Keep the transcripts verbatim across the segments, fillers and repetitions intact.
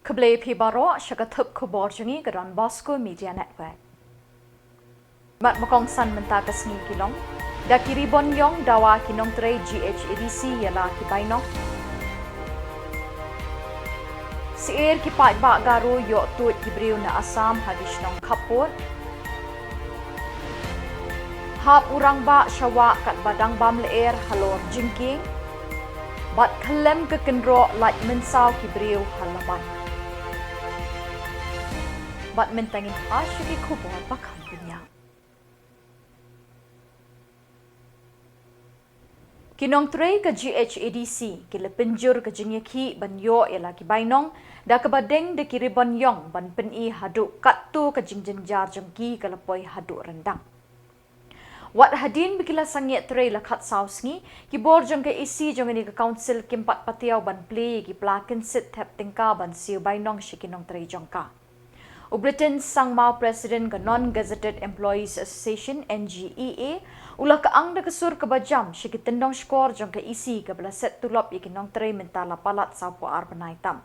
Khublei phi baroh sha ka thup khubor jong ngi ka Don Bosco Media Network. Mat makongsan mynta ka sngi ki long da ki ribon ïong dawa ki nongtrei G H A D C ïa la ki bainong. Syier ki paidbah Garo ïoh tuid ki briew na Assam ha ki shnong khappud. Hap u rangbah sha wah katba dang bam lyer halor jingkieng. Bad khyllem ka kynroh lait mynsaw ki briew ha Laban. Bad mynta ngin phai sha ki khubor ba kham bniah. Ki nongtrei ka G H A D C ki la pynjur ka jingïakhih ban ïoh ïa la ki bainong da kaba deng da ki ribon ïong ban pyni haduh katto ka jingjynjar jong ki ka la poi haduh ryndang. Wat hadien ba ki la sangeh trei la khatsaw sngi, ki bor jong ka E C jong kane ka council kim pat patiaw ban plie ïa ki pla kynsit thep tyngka ban siew bainong sha ki nongtrei jong ka. U Britain Sangma, President ka Non-Gazetted Employees Association, N G E A, u la kyang da ka sur kaba jam sha ki tyndong shkor jong ka E C kaba la set tulop ïa ki nongtrei mynta la palat sawphew ar bnai tam.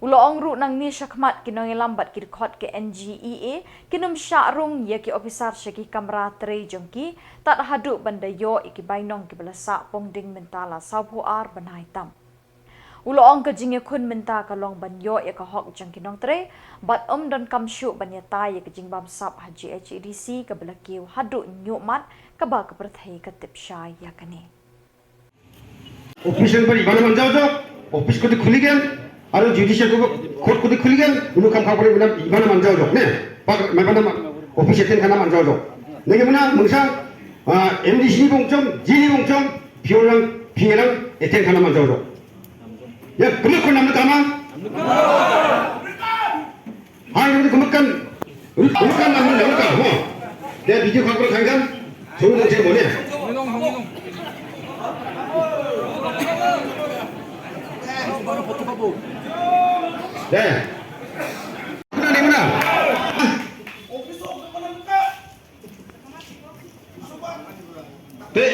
U la ong ruh nangne shakhmat ki nongïalam bad ki dkhot ka N G E A kin ym shah rung ïa ki ophisar sha ki kamra trei jong ki tad haduh ban da ïoh ïa ki bainong kiba la sah pongding mynta la sawphew ar bnai tam. U la ong ka jingïakhun mynta ka long ban ïoh ïa ka hok jong ki nongtrei bad ym donkam shuh ban ïatai ïa ka jingbamsap ha G H A D C kaba la kiew haduh hynñiewmat kaba ka pyrthei ka tip shai ïa kane. Office bar iba na man jaw jok, office ko de khuli gyan, aro judicial ko, court ko de khuli gyan, unu kam kha pore iba na man jaw jok, ne? Pak, mai bana ma, office ten khana man jaw jok. Ne ke muna, mungsa, ah, M D C ni bongchom, G ni bongchom, piorang, piorang, eten khana man jaw jok. Ya, kena ko nam kama? Hai, ini kemekan. Ini kemekan namun yang kau, ha. Dia video kau kan kan? Semua dia cek boleh. Deh. Kena di mana? Te.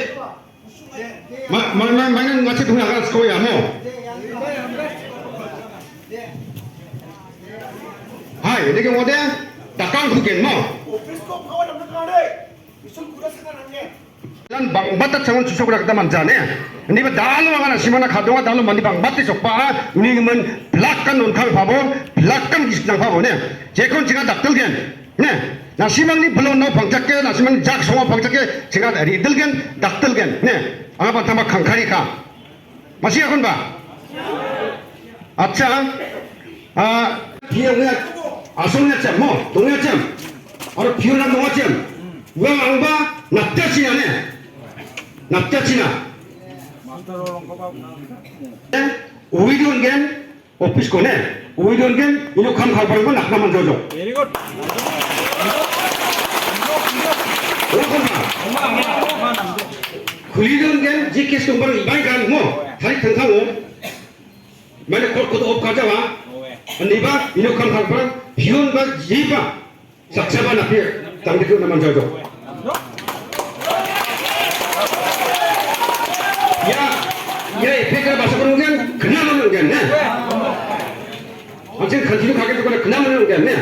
Ma, ma, ma, ma, nga chet huna kan skoya mo. Hai, ini ke mo de, dakang kuken mo. Lan bang batat sangon susok rak da manja ne. Ini ba dalu angan simana khadonga dalu mani bang batis okpa, ini men plakan non khang pabo, plakan gis nang pabo ne. Jekon singa daktel gen. Ne, na simang ni belon nau pangchak ke, na simang ni jak songo pangchak ke, singa ri delgen, dak delgen. Ne, anga pantama khangkhari kha. Masih akon ba? Acha, ah, piang ya, asong ya cem, mo, dong ya cem. Aro piang na dong ya cem. Wang ang ba, napcha Cina ne. Napcha Cina. Eh, uwi dong gen, Office ko ne, uwi don gen, ino kham kham parang ko nak naman jojo. Very good. Ino kham kham. Khuli don gen, ji case ko parang ibai kan mo, thari thang thang mo. Mane court ko to op kaja wa. Ani ba, ino kham kham parang, pion ba, ji ba. Saksa ba na pia, tang dikit naman jojo. Ya, ya, epek ka basa ko nunggen, kena man nunggen, ne? Anjing kan jilu kage tu kena man nunggen, ne?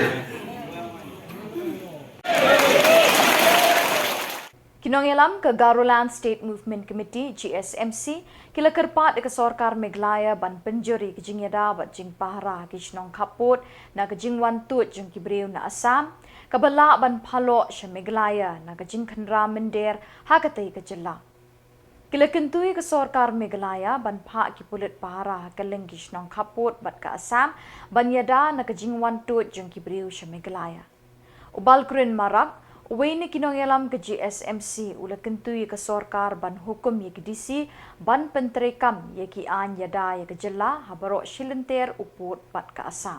Ki nongïalam ka Garoland State Movement Committee, G S M C, ki la kyrpad ïa ka sorkar Meghalaya ban pynjur ïa ka jingïada bad jingpahara ha ki shnong khappud na ka jingwan tuid jong ki briew na Assam, kaba lah ban phah noh sha Meghalaya na ka jingkhynra mynder ha katei ka jylla. Ki la kyntu ïa ka sorkar Meghalaya ban phah ki pulit pahara ha kylleng ki shnong khappud bad ka Assam ban ïada na ka jingwan tuid jong ki briew sha Meghalaya. U Balkrin Marak, uwei na ki nongïalam ka G S M C, u la kyntu ïa ka sorkar ban hukum ïa ki D C ban pyntreikam ïa ki aiñ ïada ïa ka jylla ha baroh shilynter u pud bad ka Assam.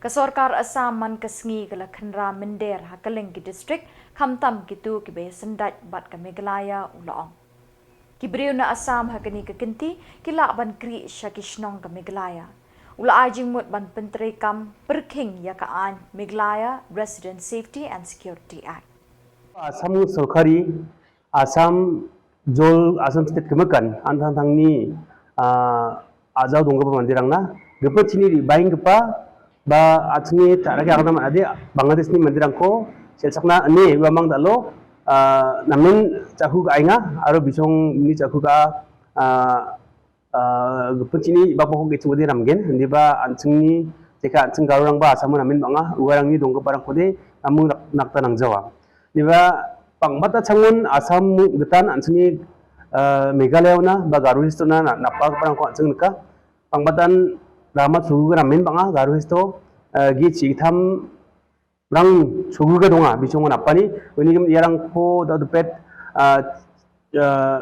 Ka sorkar Assam man ka sngi ka la khynra mynder ha kylleng ki district, khamtam kito kiba ïasyndait bad ka Meghalaya, u la ong. Ki briew na Assam ha kane ka kynti ki lah ban khrih sha ki shnong ka Meghalaya. U la ai jingmut ban pyntreikam pyrkhing ïa ka aiñ Meghalaya Resident Safety and Security Act. Assam sorkari, Assam jol, Assam state kemekan, an thang thangni, ah, ajaw dong kaba mandirang na, Gepet chini di baing gepa ba achni ta raki agam ade Bangladesh ni mandirang ko sel sakna ne wa mang dalo, ah, namin chaku ka ainga aro bisong ni chaku ka, ah, ah, gepet chini ba pokok gitu de namgen di ba anching ni teka anching garurang ba sama namin banga uarang ni dong keparang kode namun nak, nak tanang Jawa. Di ba pang bata changun Assam getan anching ni, ah, Meghalaya na ba Garo Hills na na napa keparang ko anching neka. Pang batan rama sugu ga namin banga Garo Hills to, eh, gi chi tham rang sugu ga donga bisong na pani uni gim yarang ko da depet, eh, eh,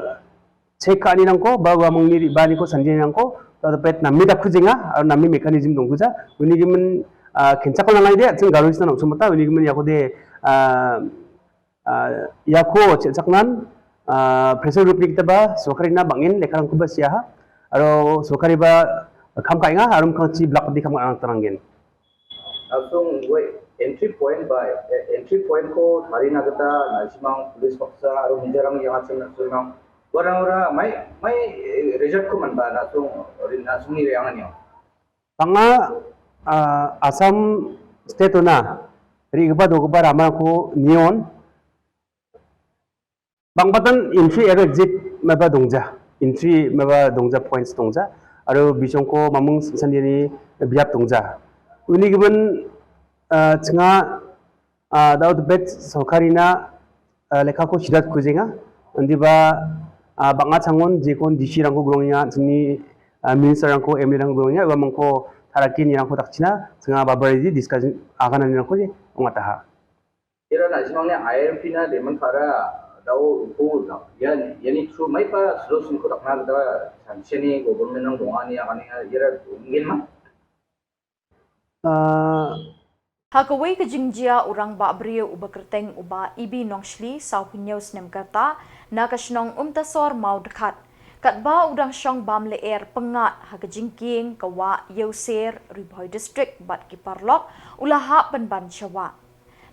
cheka ni nang ko ba wa mong ni ba ni ko sanje nang ko da depet nami da khujenga ar nami mechanism dong kuja uni gim, eh, kenchak na ngai de ching Garo Hills na nong sumata uni gim ya ko de, eh, ah, ya ko chek chak nan, ah, pressure group ni kita ba sorkari na bangin lekha rang kuba sia ha. Aro sorkari ba kam kai nga arum kang chi blak di kam ang terangin. Langsung wei entry point ba, eh, entry point ko hari na kita na simang police paksa aro minjarang yang asin na simang. Orang-orang mai, mai, eh, result ko man ba langsung, langsung ni yang anyo. Panga, ah, Assam state na ri geba do geba rama ko neon. Bang batan entry aro exit meba dongja. Entry meba dongja points dongja. Aro bisong ko mamung sandini biap dongja. Uni giben, ah, chenga, ah, daud bet sorkari na, ah, lekha ko sidat kujenga. Andi ba, ah, banga changon jekon D C rangko grongya chini, ah, minister rangko M L A rangko grongya ba mangko tharaki ni rangko takchina chenga babar di discussion akan ni rangko je ongataha. Ira na jimang ne I M P na de man para dau ku na ya ni, ya ni true mai pa slow sin ko tak na da chan chini government nang donga ni akan ni ira ngin ma. Ah, Ha kawei ka jingjia u rangbah briew uba kyrteng u Bah Ibi Nongshli, sawphew hynñiew snem ka rta, na ka shnong Umtasor Mawdkhat. Katba u dang shong bam lyer pyngngad ha ka jingkieng ka wah Ïewser, Ri Bhoi District bad ki paralok, u la hap pynban sha wah.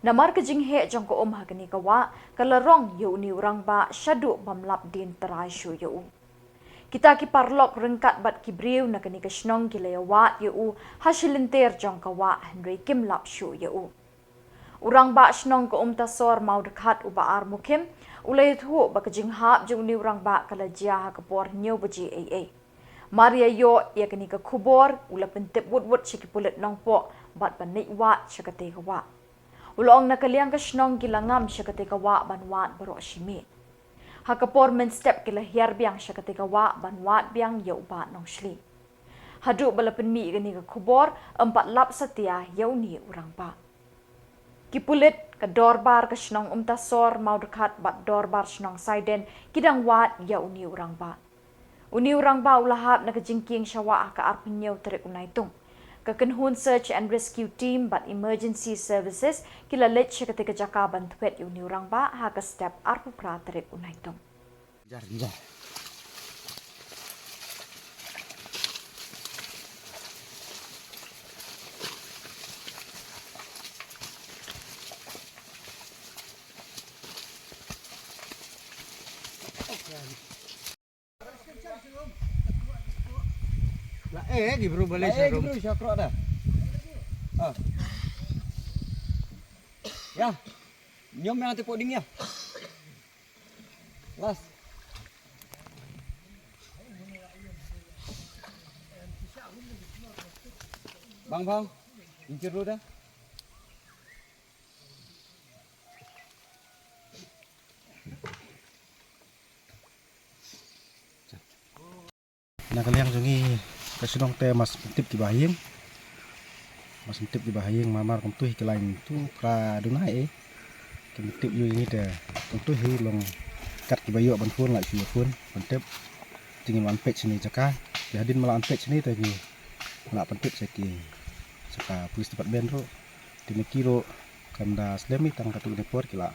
Namar ka jingheh jong ka um ha kane ka wah, ka la rong ïa une u rangbah shaduh bym lap dien trai shuh ïa u. Kita ki paralok ryngkat bad ki briew na kane ka shnong ki la ïawad ïa u ha shi lynter jong ka wah hynrei kim lap shuh ïa u. U rangbah shnong ka Umtasor Mawdkhat u Bah Armukhim u la ïathuh ba ka jinghap jong une u rangbah ka la jia ha ka por hynñiew baje eiei. Mar ïa ïoh ïa kane ka khubor u la pyntip wut wut sha ki pulit Nongpoh bad ban leit wad sha kata ka wah. U la ong na ka liang ka shnong ki la ngam sha kata ka wah ban wad baroh shi miet. Ha ka por mynstep ki la hiar biang sha kata ka wah ban wad biang ïa u Bah Nongshli. Haduh ba la pynmih ïa kane ka khubor, ym pat lap satia ïa une u rangbah. Ki pulit, ka dorbar ka shnong Umtasor Mawdkhat bad dorbar shnong Saiden ki dang wad ïa une u rangbah. Une u rangbah u la hap na ka jingkieng sha wah ha ka arphew hynñiew tarik u Naitung. Ka kynhun Search and Rescue Team bad Emergency Services ki la leit sha kata ka jaka ban thwet ïa une u rangbah ha ka step arphew phra tarik u Naitung. Jar, jar. La eh, eh, ki bru balei la eh, ki shakrok. Bru shakrok dah. Ah. Ya. Nyom yang tepuk ding ya. Las. Bang, bang. Injir dulu dah. Na ka liang jong ngi ka shnong te mas pyntip kiba ha ïing. Mas pyntip kiba ha ïing mar mar kumtu hi ki lain tu phra duna eh. Ki pyntip ïa ngi te kumtu hi long kat kiba ïoh ban phone la shu ïa phone pyntip. Te ngin wan peit shane jaka. Te hadien ma la wan peit shane te ngi la pyntip sha ki, sha ka police department ruh. Te ma ki ruh kam da slem hi tang katto katne por ki la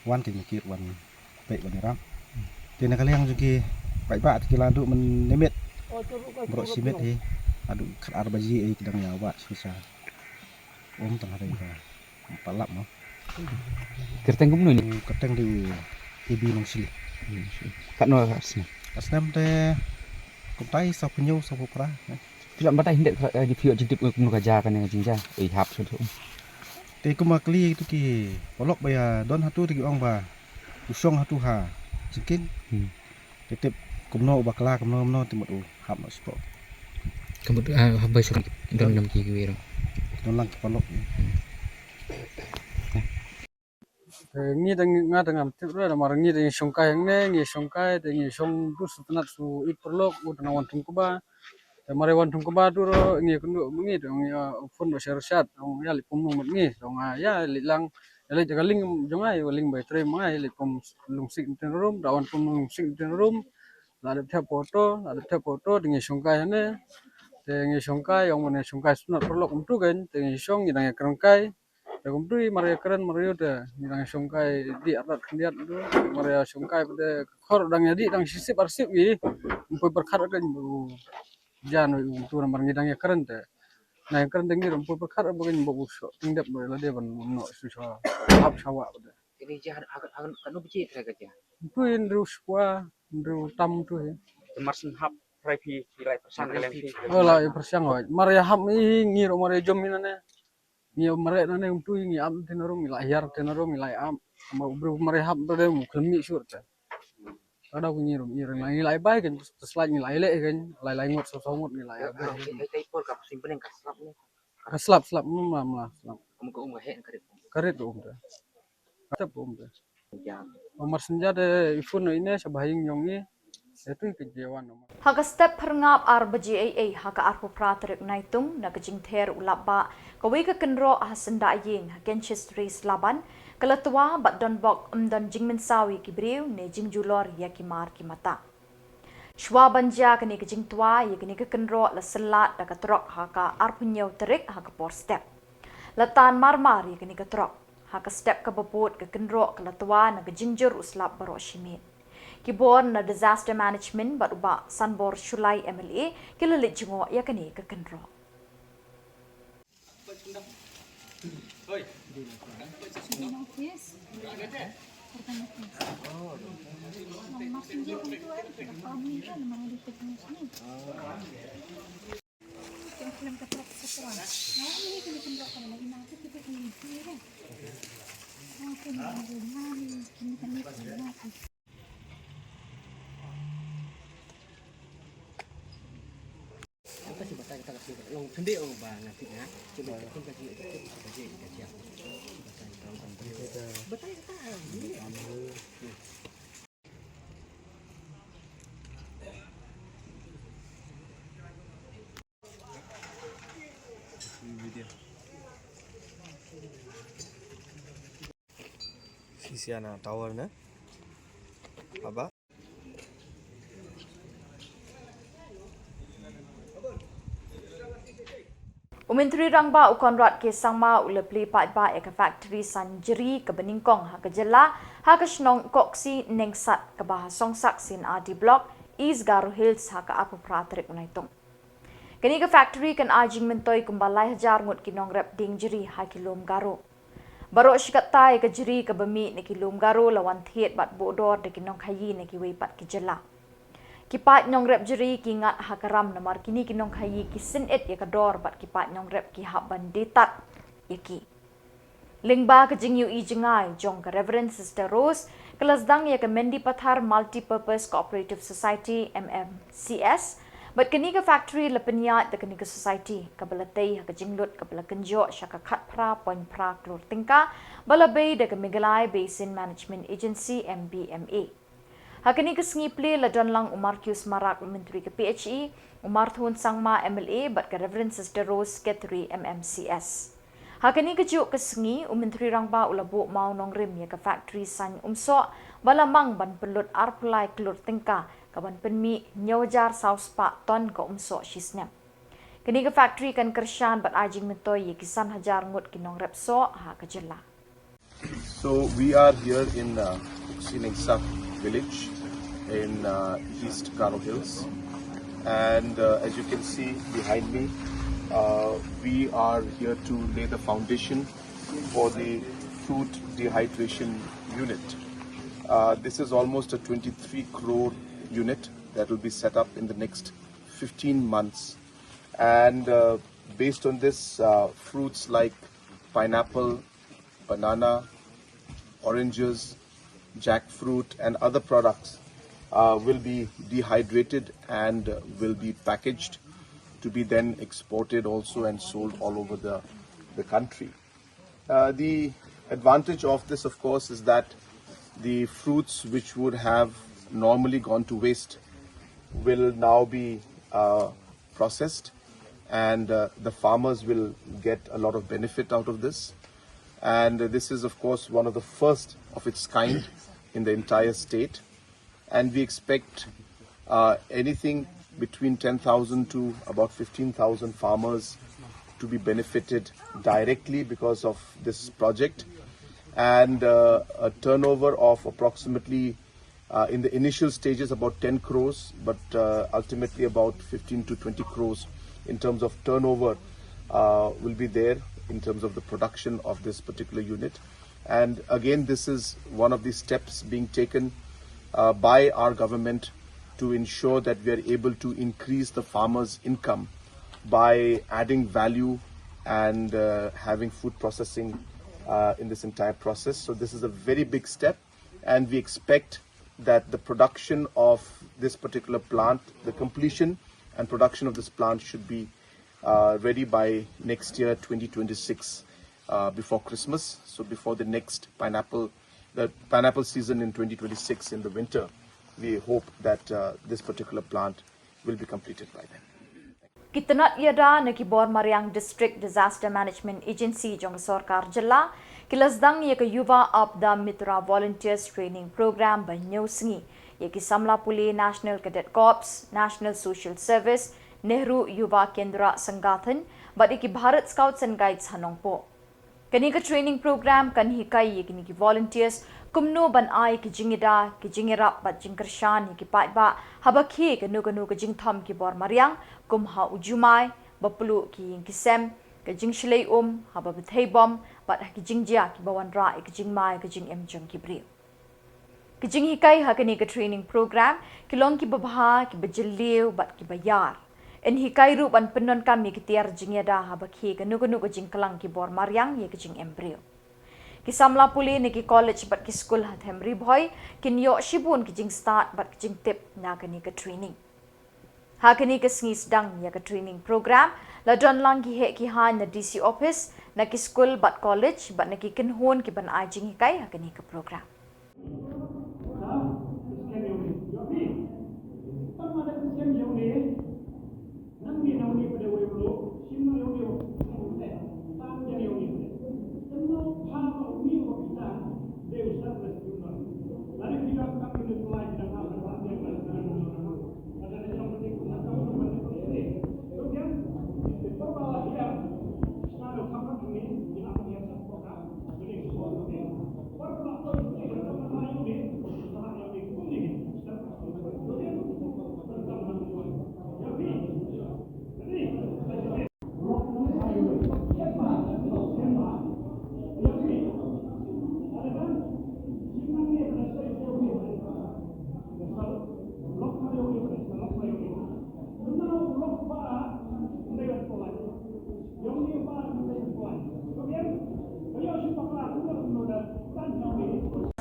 wan, ki ma ki ruh wan peit wan ïarap. Te na ka liang jong ki paidbah te ki la duh mynne miet baroh shi miet hi. Haduh khatar baje ei ki dang ïawad shisha. Ym tang hynrei ka palap mo. Kyrteng kumno ne? Kyrteng dei u Ibi Nongshli. Katno ka snem? Ka snem te kumtai sawphew hynñiew sawphew phra. Lam batai hyndet ka ki phi ïoh jingtip kumno ka jia kane ka jingjia. Ei hap shu. Te kumba kylli tu ki paralok ba ïa don hatu te ki ong ba u shong hatu ha jingkieng. Hmm. Te tip kumno u bakla kumno kumno te mut u hap noh shapoh. Ka mut, ah, hap ba shong don lang ki kiwei ruh. Don lang ki paralok. Te ngi te ngi, nga te ngam tip ruh, namar ngi te ngi shongkai hangne, ngi shongkai te ngi shong dur shu tnat shu ïeit paralok, u te nang wan thung kba. Te mar ïa wan thung kba tu ruh ngi kynduh ma ngi te ngi, ah, phone ruh sha Rashad, ong ïa leit pom nong mat ngi, ong, ah, ïa leit lang, ïa leit ka link jong nga, ïa link bai trei ma nga, ïa leit pom lungsik ntien rum, da wan pom lungsik ntien rum. La dep thep photo, la dep thep photo te ngi shongkai hangne. Te ngi shongkai, ong ma ngi shongkai shu tnat paralok kumtu kein, te ngi shong ngi dang ïa kren kai. Te kumtu i mar ïa kren mar ïa te ngi dang shongkai dih artat khyndiat tu. Mar ïa shongkai pat te khor dang ïa dih dang shisip arsip i. Ym poi pyrkhat kein ba u jan wei u tu namar ngi dang ïa kren te. Nga ïa kren te ngi ruh ym poi pyrkhat ba kein ba u shoh tyngdep ba lade ban noh shu sha hap sha wah pat te. Kane jia ha, ha, ha, kano biji trai ka jia? Tu i hynriew spah, hynriew tam tu hi. Te mar shen hap trai phi, phi la pyrshang ka lem phi. Oh, la pyrshang wei. Mar ïa hap i ngi ruh mar ïa jom i nane. Ngi mareh nane kumtu ngi ap te na rum ngi la hiar te na rum ngi la ap. Namar u briew mar ïa hap te de u khlem mih shuh te. Ka dei ngi rum ngi rum ngi la bai kein te slide ngi la leh kein lai lai ngut saw saw ngut ngi la bai. Ka slap slap mla mla slap. Ka rit ka um te. Ka tep ka um te. Umar senja de i phone ine sha ba ha ïing jong i. Ïa tu i ka jia wan Umar. Ha ka step phyrngap ar baje eiei ha ka arphew phra tarik Naitung na ka jingther u lap bah kawei ka kynroh ha Syndah Ïing ha Kenchistry Slaban ka la twa bad don bok ym don jingmynsaw ïa ki briew ne jingjulor ïa ki mar ki mata. Shuwa ban jia kane ka jingtwa ïa kane ka kynroh la syllat da ka trok ha ka arphew hynñiew tarik ha ka por step. La tan mar mar ïa kane ka trok. Ha ka step kaba bud ka kynroh ka la twa na ka jingjur u slap baroh shi miet. Ki bor na Disaster Management bad u Bah Sanbor Shullai M L A ki la leit jngoh ïa kane ka kynroh. Sisiana tower na. Aba. U Myntri Rangbah u Conrad K Sangma u la plie paidbah ïa ka factory saiñ jri kaba nyngkong ha ka jylla ha ka shnong Koksi Nengsat kaba ha Songsak C&RD Block, East Garo Hills ha ka arphew phra tarik u Naitung. Kane ka factory kan ai jingmyntoi kumba lai hajar ngut ki nongrep dieng jri ha ki lum Garo. Baroh shi katta ïa ka jri kaba mih na ki lum Garo la wan thied bad buh dor da ki nongkhaïi na kiwei pat ki jylla. Ki paid nongrep jri ki ngat ha ka ram namar kine ki nongkhaïi ki syn-it ïa ka dor bad ki paid nongrep ki hap ban die tad ïa ki. Lyngba ka jingïohi jngai jong ka Reverend Sister Rose, ka la sdang ïa ka Mendipathar Multipurpose Cooperative Society, M M C S, bad kane ka factory la pynïaid da kane ka society, kaba la tei ha ka jinglut kaba la kynjoh sha ka khatphra point phra klur tyngka, ba la bei da ka Meghalaya Basin Management Agency, M B M A. Ha kane ka sngi plie la don lang u Marcuise Marak, u Myntri ka P H E, u Marthun Sangma, M L A, bad ka Reverend Sister Rose, Secretary, M M C S. Ha kane kajuh ka sngi, u Myntri Rangbah u la buh mawnongrim ïa ka factory saiñ umsoh, ba la mang ban pynlut arphew lai klur tyngka, ka ban pynmih hynñiew hajar saw spah ton ka umsoh shi snem. Kane ka factory kan kyrshan bad ai jingmyntoi ïa ki san hajar ngut ki nongrep soh ha ka jylla. So we are here in, uh, Koksi Nengsat village in, uh, East Garo Hills. And, uh, as you can see behind me, uh, we are here to lay the foundation for the fruit dehydration unit. Uh, this is almost a twenty-three crore unit that will be set up in the next fifteen months. And uh, based on this, uh, fruits like pineapple, banana, oranges, jackfruit, and other products uh, will be dehydrated and uh, will be packaged to be then exported also and sold all over the, the country. Uh, the advantage of this, of course, is that the fruits which would have normally gone to waste will now be uh, processed, and uh, the farmers will get a lot of benefit out of this. And this is, of course, one of the first of its kind in the entire state. And we expect uh, anything between ten thousand to about fifteen thousand farmers to be benefited directly because of this project, and uh, a turnover of approximately, uh, in the initial stages, about ten crores, but uh, ultimately about fifteen to twenty crores in terms of turnover uh, will be there in terms of the production of this particular unit. And again, this is one of the steps being taken uh, by our government to ensure that we are able to increase the farmers' income by adding value and uh, having food processing uh, in this entire process. So this is a very big step, and we expect that the production of this particular plant, the completion and production of this plant should be uh, ready by next year, twenty twenty-six, uh, before Christmas. So before the next pineapple, the pineapple season in twenty twenty-six in the winter, we hope that uh, this particular plant will be completed by then. Ki tnat ïada na ki bor mariang District Disaster Management Agency jong ka sorkar jylla ki la sdang ïa ka Yuva Apada Mitra Volunteers Training Program ba hynñiew sngi ïa ki samla pule National Cadet Corps, National Social Service, Nehru Yuva Kendra Sangathan bad ïa ki Bharat Scouts and Guides ha Nongpoh. Kane ka training program kan hikai ïa kine ki volunteers kumno ban ai ki jingïada, ki jingïarap bad jingkyrshan ïa ki paidbah haba khie kano kano ka jingthom ki bor mariang, kum ha u jumai, ba pluh ki ïing ki sem, ka jingshlei um, haba bthei bom bad ha ki jingjia kiba wanrah ïa ka jingma ïa ka jingim jong ki briew. Ki jinghikai ha kane ka training program ki long kiba bha, kiba jylliew bad kiba ïar. Yn hikai ruh ban pyndonkam ïa ki tiar jingïada haba khie kano kano ka jingklang ki bor mariang ïa ka jingim briew. Ki samla pule na ki college bad ki skul ha Them Ri Bhoi kin ïoh shibun ki jingstad bad ki jingtip na kane ka training. Ha kane ka sngi sdang ïa ka training program la don lang ki heh ki haiñ na D C office, na ki skul bad college bad na ki kynhun kiban ai jinghikai ha kane ka program.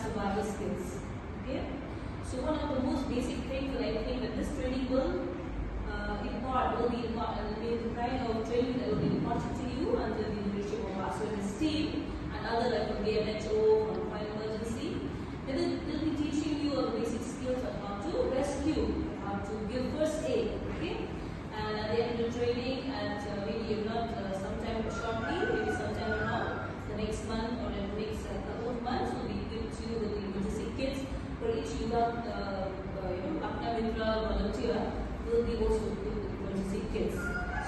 Survival skills. Okay? So one of the most basic things that I think that this training will uh, impart, will be impart, and will be the kind of training that will be imparted to you under the leadership of Aso and his team and other like from B M H O, from Fire Emergency. They will, they'll be teaching you all the basic skills on how to rescue, how to give first aid, okay? And at the end of the training, at uh, maybe if not uh, sometime shortly, maybe sometime around the next month or in the next uh, couple of months, we'll be equipped you with the emergency kits for each Yuva, uh, uh, you know, Apada Mitra volunteer will be also equipped with emergency kits.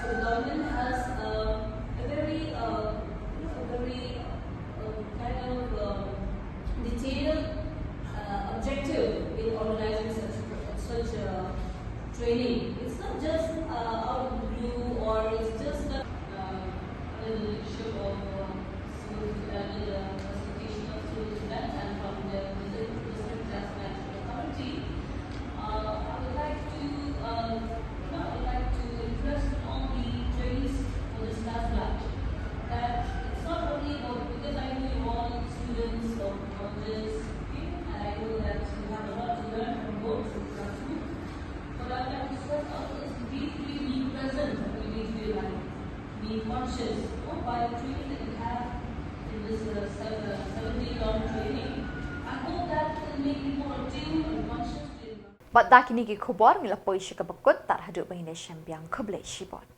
So the government has uh, a very, uh, you know, a very uh, kind of uh, detailed uh, objective in organizing such such uh, training. It's not just uh, out of the blue or it's just not uh, under the leadership of uh, civil, under the facilitation of civil defense and from the District Disaster Management Authority. Uh, I would like to, uh, you know, I would like to impress on conscious, oh, by the training that you have in this uh, seven, uh, seven day long training. I hope that will make you more attuned and conscious to your Bad da kine ki khubor ngi la poi sha kaba kut, tad haduh ba ngin ïashem biang, khublei shibun.